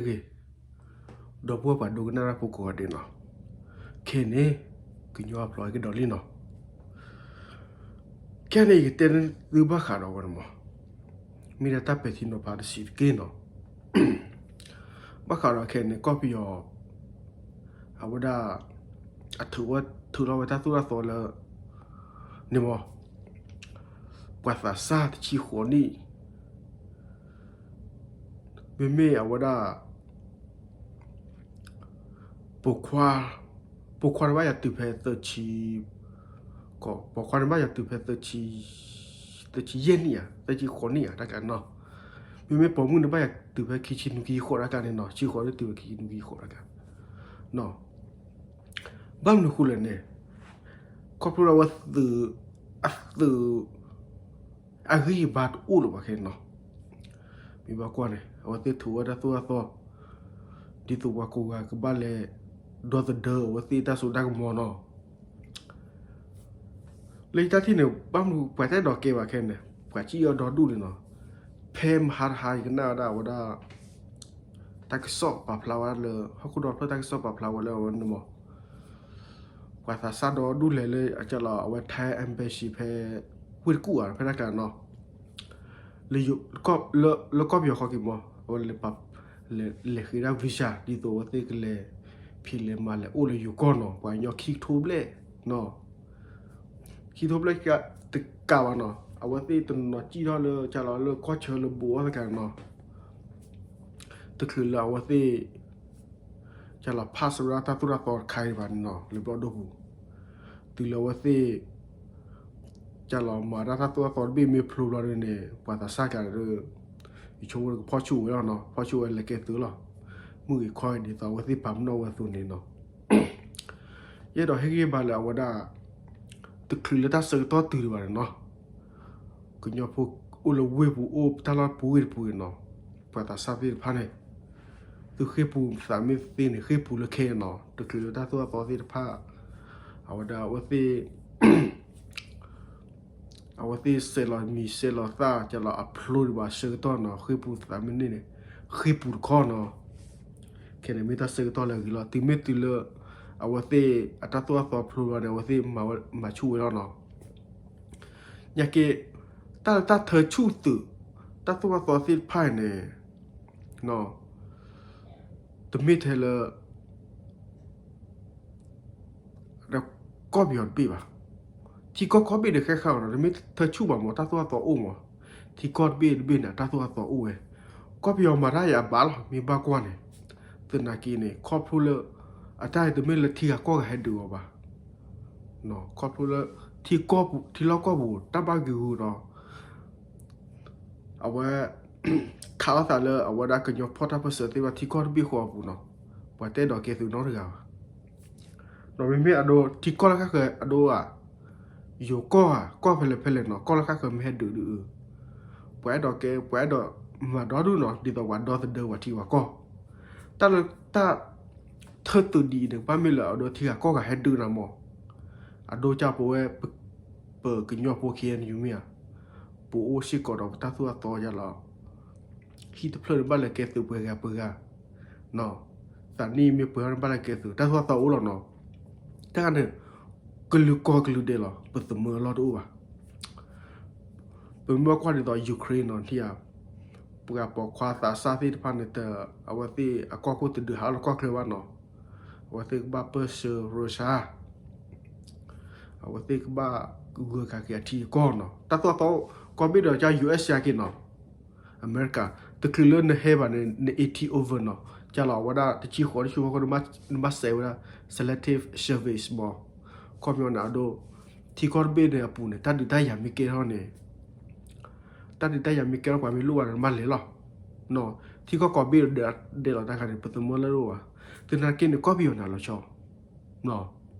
ဂ့ၤ, ဒီပုၢ်ဝဲၢ်ပှၤဒိကနၣ်တၢ်ဖိကိးဂၤဒဲးနီၤ, ခဲအံၤန့ၣ် ကညီအဖျိးကဒီးလံနီၤ. ခဲအံၤန့ၣ်ယကတဲသုဘၣ်ဃးဒီးဝဲန့ၣ်မး, မ့ၢ်ဒၣ်တၢ်ပဲာ်ထံနီၤဖးတဆံးတက့ၢ်နီၤ. ဘၣ်ဃးဒီးခဲအံၤန့ၣ် ကီၢ်ပယီၤ အဝဲဒၣ် အထုးဝဲ ထုးလီၤဝဲတၢ်သိၣ်တၢ်သီလၢ န့ၣ်မး ပှၤသးစၢ်တဆံဃိးနံၣ် မ့မ့ၢ်အဝဲဒၣ် ပိာ်ခွါ, ပိာ်ခွါန့ၣ်ဘၣ်ယၤတုၤဖဲသၢဆံ, ကီး ပိာ်ခွါန့ၣ်ဘၣ်ယၤတုၤဖဲသၢဆံ, သၢဆံယဲၢ်နံၣ်ဧါ, သၢဆံဃိးနံၣ်ဧါ တၢ်ကနီၤ. မ့မ့ၢ်ပိာ်မုၣ်န့ၣ်ဘၣ်ယၤတုၤဖဲခံဆံနွံခံဆံဃိးတၢ်ကါန့ၣ်နီၤ, ဆံဃိးန့ၣ်တုၤဖဲခံဆံနွံခံဆံဃိးတၢ်ကါနီၤ. ဘၣ်မနုၤဃိလဲၣ်န့ၣ်, ခီဖျိလၢအဝဲသုး, အသုး အဂံၢ်အဘါတအိၣ်လၢၤဘၣ်ခဲအံၤနီၤ. မ့ၢ်ဘၣ်ကွၢ်န့ၣ် အဝဲသ့ၣ်ထုးဝဲတၢ်သိၣ်တၢ်သီ ဒ်သိးပှၤကိးဂၤကဘၣ်လဲၤဒီသဒၢအဝဲသ့ၣ်တၢ်စိတၢ်ကမီၤနီၤ. လၢယတၢ်ထံၣ်န့ၣ် ဘၣ်မနုၤပှၤတဲဒီးကဲဘၣ်ခဲအံၤန့ၣ် ပှၤစံၣ်အီၤဒီဒူၣ်န့ၣ်နီၤ. ဖဲမဟါတဟါ ယကနၣ်ဝဲဒၣ်အဝဲဒၣ် တၢ်ကစီၣ်ပာ်ဖျါဝဲလၢ ဟီၣ်ခိၣ်ဒီဖျၢၣ်တၢ်ကစီၣ်ပာ်ဖျါဝဲလၢအဝဲန့ၣ်မး ပှၤသးစၢ်ဒီဒူၣ်လဲၤလၢအကလီၤ အဝဲ Thai embassy ဖဲ ဝ့ၢ်တကူၣ်ဧါ ဖဲတၢ်ကနီၤ လၢ လၢကီၢ်ပယီၤဃီက့ၤမး အဝဲ လဲၤဃ့ဒၣ် visa ဒ်သိးအဝဲသ့ၣ်ကလဲၤဖံးလဲၤမၤလဲၤအိၣ်လၢယိၤကီၢ်နီၤ ပှၤကညီခံကထိဘျဲၣ်နီၤ ခံကထိဘျဲၣ်တကးဘၣ်နီၤ အဝဲသ့ၣ်တနီၤစံၣ်ထီၣ်လၢကလီၤလၢကီၢ်ဆၢလၢဘူးအီၣ်တကးနီၤ တချုးလၢအဝဲသ့ၣ် ကလီၤ pass ဝဲဒၣ်တၢ်သိၣ်တၢ်သီတခါအံၤဘၣ်န့ၣ်နီၤ လၢဘျီၣ်ဒိၣ်ပူၤ တုၤလၢအဝဲသ့ၣ် ကလီၤမၤတၢ်တၢ်သိၣ်တၢ်သီတဘ့ၣ်မ့ၢ်ဖျိဘျီဒ်န့ၣ် ပှၤသးစၢ်ကဒီး ယဆိကမိၣ်ကဖီၣ်ဆူၣ်ဝဲလီၤနီၤ ဖီၣ်ဆူၣ်ဝဲလဲၤကဲသုးလီၤ မုၢ်ဂ့ၤခီဂ့ၤဒ်သိးအဝဲသ့ၣ်ပာ်ပနီၣ်ဝဲအသိးန့ၣ်နီၤ ယအဲၣ်ဒိးဟ့ၣ်ဂံၢ်ဘါလၢအဝဲဒၣ် တချုးလၢတၢ်ဆၢကတီၢ်တုၤဒံးဘၣ်န့ၣ်နီၤ ကညီဖိအိၣ်လၢဝ့ၢ်ပူၤအိၣ်တၢ်လီၢ်ပူၤဝ့ၢ်တပူၤန့ၣ်နီၤ ပှၤသးစၢ်သ့ၣ်တဖၣ်န့ၣ် သုဃ့ၢ်ပူၤသးမ့ၢ်သ့န့ၣ် ဃ့ၢ်ပူၤလၢခဲအံၤနီၤ တချုးလၢတၢ်သိၣ်တၢ်သီသ့ၣ်တဖၣ် အဝဲဒၣ်အဝဲသ့ၣ် အဝဲသ့ၣ်စဲးလီၤမံၤစဲးလီၤသၣ် ကလီၤအဖျိဒံးဘၣ်ဆၢကတီၢ်နီၤ ဃ့ၢ်ပူၤသးမ့ၢ်န့ၣ်န့ၣ် ဃ့ၢ်ပူၤတခီနီၤ ခဲန့ၣ်မ့ၢ်တၢ်ဆၢကတီၢ်လၢအဂ့ၤလီၤ တုၤမ့ၢ်တုၤလၢ အဝဲသ့ၣ်အတၢ်သိၣ်တၢ်သီဖျိလီၤန့ၣ် အဝဲသ့ၣ်မၤဆူၣ်ဝဲလီၤနီၤ ညါက့ တၢ်လၢတၢ်ထၢဆူၣ်သုး တၢ်သိၣ်တၢ်သီသ့ၣ်တဖၣ်အံၤန့ၣ် တမ့ၢ်ထဲလၢ ဒီးကီၢ်ပယီၤတဘ့ၣ်ဘၣ်. ထံကီၢ်ကိးဘ့ၣ်ဒီးဃဲဃာ်အီၤဒီး တမ့ၢ်ထၢဆူၣ်ဘၣ်မး တၢ်သိၣ်တၢ်သီအိၣ်မး. ထံကီၢ်တဘ့ၣ်တဘ့ၣ်န့ၣ် တၢ်သိၣ်တၢ်သီအိၣ်ဝဲ. ကီၢ်ပယီၤမၤတၢ်ယၤအဘၣ်လီၤ မ့ၢ်ဘၣ်ကွၢ်န့ၣ်. သနာ်က့န့ၣ် ခီဖျိလၢ အတၢ်အံၤတမ့ၢ်လၢထံဂၤကီၢ်ဂၤဟဲဒုးအီၤဘၣ်. ခီဖျိလၢ ထံကီၢ်ပူၤ ထံလီၢ်ကီၢ်ပူၤ တၢ်ဘၣ်ဂ့ၤဂုာ်ဒီး အဝဲ ခးလိာ်သးလၢအဝဲဒၣ်ကညီဖီၣ်တၢ်ပၢၢ်ဆၢသ့ၣ်တဖၣ်ထံကီၢ်တဘ့ၣ်ဃီအပူၤနီၤ, ပှၤတအဲၣ်ဒိးကဲသုးနီတဂၤဘၣ်. ဒီးမ့မ့ၢ်အဒိ ထံကီၢ်လၢဃၣ်ဃၢၤအဒိဧါ, ယိၤကီၢ်ဧါ, ကီၢ်ဖဲလဲၣ်ဖဲလဲၣ်နီၤ, ကီၢ်လၢဃၣ်ဃၢၤမ့ၢ်ဟဲဒုးဒုးအုး, ပှၤအဲၣ်ဒိးကဲ ပှၤအဲၣ်ဒိးမၤဒီဒူၣ်နီၤ, ဒ်သိးပှၤဒီသဒၢပှၤထံပှၤကီၢ်. တၢ်လၢတၢ် ထၢသုးဒ်အံၤန့ၣ် ကဘၣ်မ့ၢ်လၢအဒိထံဂၤကီၢ်ဂၤဟဲဒုးနၤမး, အဒိကၢ်ပဝဲ ပကညီဖိခံဂၤန့ၣ်မ့ၢ်ဧါ, ပအိၣ်စ့ၢ်ကီးဒီးပတၢ်သိၣ်တၢ်သီယါလီၤ. ဟံၣ်တဖျၢၣ်န့ၣ်ဘၣ်လဲၤကဲသုးပှဲၤဂၤပှဲၤဂၤ, သးနံၣ်မ့ၢ်ပှဲၤထီၣ်န့ၣ်ဘၣ်လဲၤကဲသုး တၢ်သိၣ်တၢ်သီအိၣ်လီၤနီၤ. တၢ်န့ၣ် ကလုာ်ကီၢ်ကလုာ်ဒဲးလီၤ, ပသမၢအလီၢ်တအိၣ်ဘၣ်. ပမ့ၢ်ဘၣ်ကွၢ်ဒ်သိး Ukraine နီၤ ထံဧါ, ပှၤပိာ်ခွါသးစၢ်သ့ၣ်တဖၣ်န့ၣ် အဝဲသ့ၣ်အကီၢ်ခိၣ်တဒုးဟးလၢကီၢ်ချၢဘၣ်နီၤ, အဝဲသ့ၣ်ကဘၣ်ပၢၢ်ဆၢ Russia, အဝဲသ့ၣ်ကဘၣ်ဂၢၢ်ခးက့ၤအထံအကီၢ်နီၤ, တၢ်သိၣ်တၢ်သီ ကီၢ်ဘ့ၣ်ဒီးကၢ် ယူၣ်အ့ၣ်စ့ၢ်ကီးနီၤ အမဲရကၤ, တချုးလၢနဟဲဘၣ်န့ၣ် န eighty over နီၤ, ကၢ်လီၤအဝဲဒၣ်တဆံဃိး တဆံဃိး နဘၣ်စဲးဝဲဒၣ် selective service မး, ခီပညီန့ၣ်အဒိ ထံကီၢ်တဘ့ၣ်န့ၣ်အပူၤန့ၣ် တၢ်ဒုးတၢ်ယၤမ့ၢ်ကဲထီၣ်န့ၣ် တၢ်ဒုးတၢ်ယၤမ့ၢ်ကဲထီၣ်ပှၤမ့ၢ်လိၣ်ဘၣ်န့ၣ် နဘၣ်လဲၤလီၤ. ထံကီၢ်ကိးဘ့ၣ်ဒဲးလီၤတၢ်ခါန့ၣ် ပသမၢလၢတအိၣ်ဘၣ်. သနာ်က့န့ၣ် ကီၢ်ပယီၤန့ၣ်အလီၤဆီ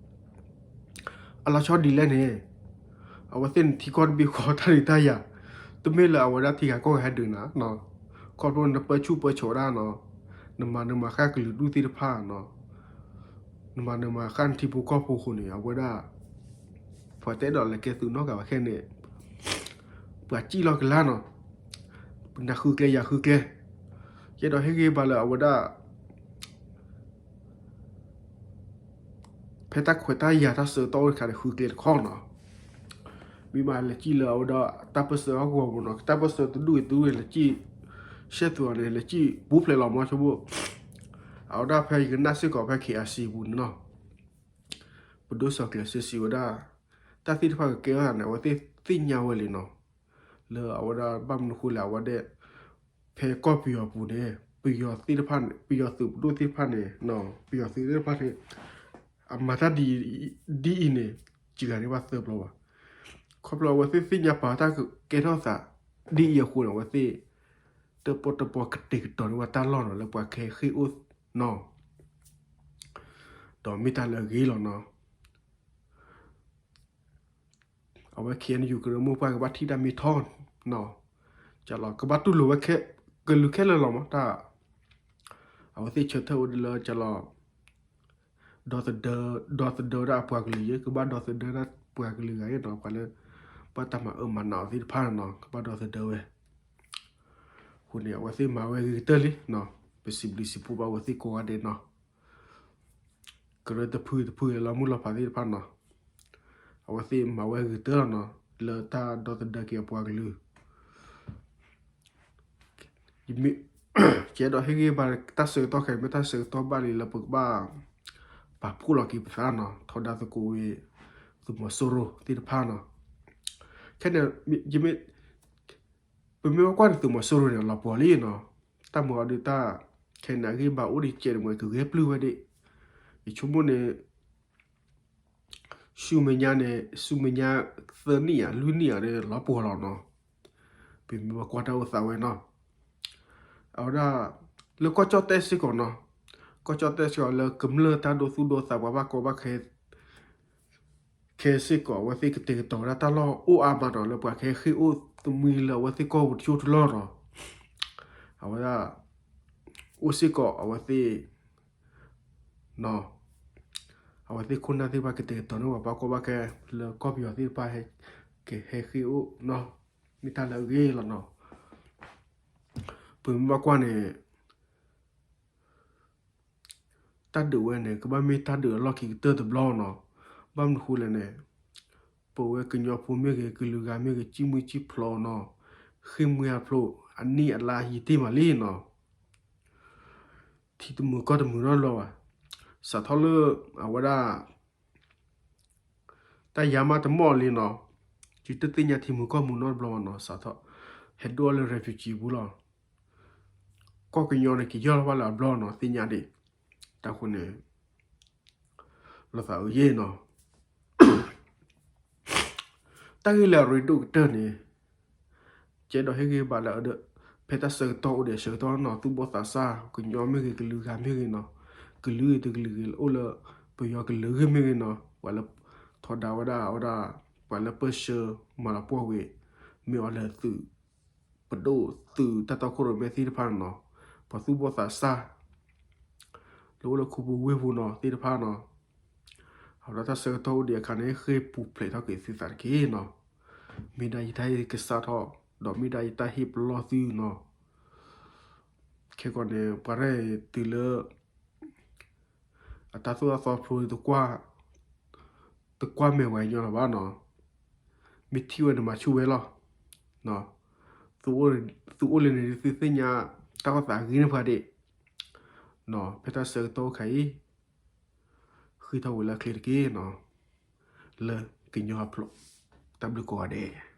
အလီၤဆီဒ်လဲၣ်န့ၣ်, အဝဲသ့ၣ်န့ၣ်ထံကီၢ်တဘ့ၣ်ဃီတၢ်ဒုးတၢ်ယၤ, တမ့ၢ်လၢအဝဲဒၣ်ထံဂၤကီၢ်ဂၤဟဲဒုးနၤ, ခီဖျိနပၢဆူၣ်ပၢစိးဒၣ်နီၤ, နမၤနမၤဃၣ်ကလုာ်ဒူၣ်သ့ၣ်တဖၣ်နီၤ, နမၤနမၤဃၣ်နထံဖိကီၢ်ဖိအဃိန့ၣ် အဝဲဒၣ် ပှၤတအဲၣ်ဒိးလဲၤကဲသုးနီတဂၤဘၣ်ခဲန့ၣ်, ပှၤစံၣ်လီၤကလါနီၤ, နၤဃုကျဲယၤဃုကျဲ, ယအဲၣ်ဒိးဟ့ၣ်ဂံၢ်ဘါလၢအဝဲဒၣ် ဖဲတၢ်ခွဲးတၢ်ယာ်တၢ်ဆၢကတီၢ်အိၣ်တခါန့ၣ် ဃုကျဲတခီနီၤ. မ့ၢ်မးလဲၤစံၣ်လၢအဝဲဒၣ်တၢ်ပၢၢ်ဆၢဟီၣ်ကဝီၤပူၤနီၤ, တၢ်ပၢၢ်ဆၢတဒူၣ်အံၤတဒူၣ်န့ၣ် လဲၤစံၣ် ရှဲသူအီၤန့ၣ် လဲၤစံၣ်ပူၤဖျဲးလီၤမးဆိမိၣ်. အဝဲဒၣ်ဖဲယကနၣ်စ့ၢ်ကီးဖဲ ခ့အၣ်စံၣ် ပူၤန့ၣ်နီၤ, ပဒိၣ်စီၤကျဲၤစ့စံးဝဲဒၣ် တၢ်သ့ၣ်တဖၣ်ကကဲထီၣ်သးန့ၣ် အဝဲသ့ၣ်သ့ၣ်ညါဝဲလံနီၤ. လၢအဝဲဒၣ်ဘၣ်မနုၤဃိလဲၣ် အဝဲဒၣ် ဖဲကီၢ်ပယီၤပူၤန့ၣ် ပယီၤသ့ၣ်တဖၣ်န့ၣ် ပယီၤသုးပဒိၣ်သ့ၣ်တဖၣ်န့ၣ် ပယီၤသုးသ့ၣ်တဖၣ်န့ၣ် အမၤတၢ်ဒ်အံၤန့ၣ် စှၤဂၤန့ၢ်ဘၣ်သၢဘျီဘၣ်. ခီဖျိအဝဲသ့ၣ်သ့ၣ်ညါပာ်တၢ်ကဲထီၣ်သး ဒ်အံၤအဃိန့ၣ် အဝဲသ့ၣ် တပီတပီကတဲာ်ကတီၤန့ၢ်ဝဲတၢ်လီၢ်နီၤ လၢပှၤကဟဲဃ့ၢ်အိၣ်နီၤ, ဒီးမ့ၢ်တၢ်လၢအဂ့ၤလီၤနီၤ. အဝဲ ခ့ၣ်အဲၣ်ယူၣ် ကရၢမိၢ်ပှၢ်ကဘၣ်ထံၣ်တၢ်မ့ၢ်ထီနီၤ, ကလီၤ ကဘၣ်တူၢ်လိာ်ဝဲ ကလုာ်ခဲလၢာ်လီၤမး တၢ် အဝဲသ့ၣ်ဆၢထၢၣ်အိၣ်ဒ်လၢကလီၤ ဒီသဒၢ ဒီသဒၢဝဲဒၣ်အပှၤကလုာ်ယဲ ကဘၣ်ဒီသဒၢဒၣ်ပှၤကလုာ်ဂၤအံၤနီၤ ပှၤလၢ ဘၣ်တၢ်မၤအၢမၤနးအီၤသ့ၣ်တဖၣ်နီၤ ကဘၣ်ဒီသဒၢဝဲ. အဃိန့ၣ် အဝဲသ့ၣ်မၤဝဲဂ့ၤကတၢၢ်လံနီၤ, ပစံးဘျုးစံးဖှိၣ်ဘၣ်အဝဲသ့ၣ်ကိးဂၤဒဲးနီၤ. ကရၢတဖုတဖုလၢလီၤမုၢ်လီၤဖးသ့ၣ်တဖၣ်နီၤ, အဝဲသ့ၣ်မၤဝဲဂ့ၤကတၢၢ်လီၤနီၤ လၢတၢ်ဒီသဒၢက့ၤအပှၤကလုာ် ယအဲၣ်ဒိးဟ့ၣ်ဂံၢ်ဘါတၢ်ဆၢကတီၢ်ခဲအံၤ မ့ၢ်တၢ်ဆၢကတီၢ်ဘၣ်လံလၢပကဘၣ် ပာ်ဖှိၣ်လီၤက့ၤပသးနီၤ ထီဒါသကိးဝဲ သုးမီၤစိရိၤသ့ၣ်တဖၣ်နီၤ. ခဲန့ၣ် ယမ့ၢ် ပမ့ၢ်ဘၣ်ကွၢ်န့ၣ် သုးမီၤစိရိၤန့ၣ် လီၤပှီၤလံနီၤ. တၢ်မၤအီၤဒုးတၢ် ခဲန့ၣ်အဂံၢ်ဘါအိၣ်ဒံးကဲးန့ၣ် မ့ၢ်ကဂဲၤပျုၢ်ဝဲဒၣ်. ယဆိကမိၣ်န့ၣ် ဆူမဲာ်ညါန့ၣ် ဆူမဲာ်ညါသၢနံၣ်ဧါ လွံၢ်နံၣ်ဧါဒီး လီၤပှီၤလီၤနီၤ. ပမ့ၢ်ဘၣ်ကွၢ်တၢ်အိၣ်သးဝဲနီၤ. အဝဲဒၣ် လၢကီၢ်ကၠီၣ်တဲၣ်စ့ၢ်ကီးနီၤ, ကီၢ်ကၠီၣ်တဲၣ်စ့ၢ်ကီးလၢကမျၢၢ်တၢ်ဒိသူၣ်ဒိသး ပှၤဘၣ်ကီဘၣ်ခဲ ခဲစ့ၢ်ကီး အဝဲသ့ၣ်ကတဲာ်ကတီၤဝဲဒၣ်တၢ်လီၢ်အိၣ်အါမးနီၤ လၢပှၤကဟဲဃ့ၢ်အိၣ်သမံလၢအဝဲသ့ၣ်ကီၢ်ပူၤတစိၢ်တလီၢ်နီၤ. အဝဲဒၣ် အိၣ်စ့ၢ်ကီးအဝဲသ့ၣ် အဝဲသ့ၣ်ခိၣ်နၢ်သ့ၣ်တဖၣ်ကတဲာ်ကတီၤန့ၢ်ပှၤဘၣ်ကီဘၣ်ခဲ လၢကီၢ်ပယီၤသ့ၣ်တဖၣ် ကဟဲဃ့ၢ်အိၣ်နီၤ, မ့ၢ်တၢ်လၢအဂ့ၤလီၤနီၤ. ပမ့ၢ်ဘၣ်ကွၢ်န့ၣ် တၢ်ဒုးဝဲန့ၣ် ကဘၣ်မ့ၢ်တၢ်ဒုးအလီၢ်ခံကတၢၢ်တဘျီနီၤ. ဘၣ်မနုၤဃိလဲၣ်န့ၣ် ပဝဲကညီဖိမ့ၢ်ဂ့ၤ ကလုာ်ဂၤမ့ၢ်ဂ့ၤ ကံၣ်မှံကံၣ်ဖျိးနီၤ, ဃ့ၢ်မှံဟးဖျိး အနံၣ်အလါယံာ်တ့ၢ်မးလံနီၤ. ထံတမုာ်ကီၢ်တမုာ်နီတဘျီဘၣ်. စးထီၣ်လၢ အဝဲဒၣ် တၢ်ယါမးတမီၢ်လံနီၤ, ယတသ့ၣ်ညါထံမုာ်ကီၢ်မုာ်နီတဘျီဘၣ်နီၤ, စးထီၣ် ဟဲဒိၣ်အီၤလၢ refugee ပူၤလီၤ. ကီၢ်ကညီန့ၣ် ကယီၢ်လီၤဘၣ်လၢအဘျီနီၤ သ့ၣ်ညါဒံး. တၢ်ဃိန့ၣ် လီၤသးအုးယဲၢ်နီၤ. တၢ်ဂ့ၢ်လၢအရ့ဒိၣ်ကတၢၢ်န့ၣ် ကဲဒီးဟ့ၣ်ဂံၢ်ဘါလၢ ဖဲတၢ်ဆၢကတီၢ်အိၣ်ဒီးဆၢကတီၢ်နီၤ သူၣ်ဘီၣ်သးစၢ် ကညီမ့ၢ်ဂ့ၤ ကလုာ်ဂၤမ့ၢ်ဂ့ၤနီၤ, ကလုာ်ဂ့ၤတကလုာ်ဂ့ၤ အိၣ်လၢပယီၤကလုာ်ဂ့ၤမ့ၢ်ဂ့ၤနီၤ, ပှၤလၢထီဒါဝဲဒၣ် အဝဲဒၣ် ပှၤလၢပၢၢ်ဆၢမၤလီၤပှီၢ်ဝဲ မ့ၢ်အီၤလၢသုး ပဒိၣ်သုးတၢ်တီခိၣ်ရိၣ်မဲသ့ၣ်တဖၣ်နီၤ, ပှၤသူၣ်ဘီၣ်သးစၢ် လၢအိၣ်လၢခူပူၤဝ့ၢ်ပူၤနီၤသ့ၣ်တဖၣ်နီၤ, အဝဲဒၣ်တၢ်ဆၢကတီၢ်အိၣ်ဒံးအခါန့ၣ် ဃ့ၢ်ပူၤဖျဲးထီၣ်က့ၤသုသးတက့ၢ်နီၤ. မ့ၢ်ဒၣ်ယတၢ်ဟ့ၣ်ကစၢ်ထီၣ် ဒီးမ့ၢ်ဒၣ်ယတၢ်ဟ့ၣ်ပလီၢ်သုနီၤ. ခဲကီးန့ၣ် ပှၤရဲၣ်တုၤလၢ အတၢ်သိၣ်တၢ်သီဖျိ တကွၢ်မဲာ်ဝဲညီလီၤဘၣ်နီၤ, မ့ၢ်ထံၣ်ဝဲန့ၣ်မၤဆူၣ်ဝဲလီၤ. သုအိၣ်လၢန့ၣ် သုသ့ၣ်ညါ တၢ်အိၣ်သးဂ့ၤန့ၢ်ပှၤဒံး, ဖဲတၢ်ဆၢကတီၢ်အိၣ်ခါအံၤ ဃ့ထီၣ်ဝဲလၢအချ့တက့ၢ်နီၤ, လၢကညီအဖျိး, တၢ်ဘျုးကိးဂၤဒဲး.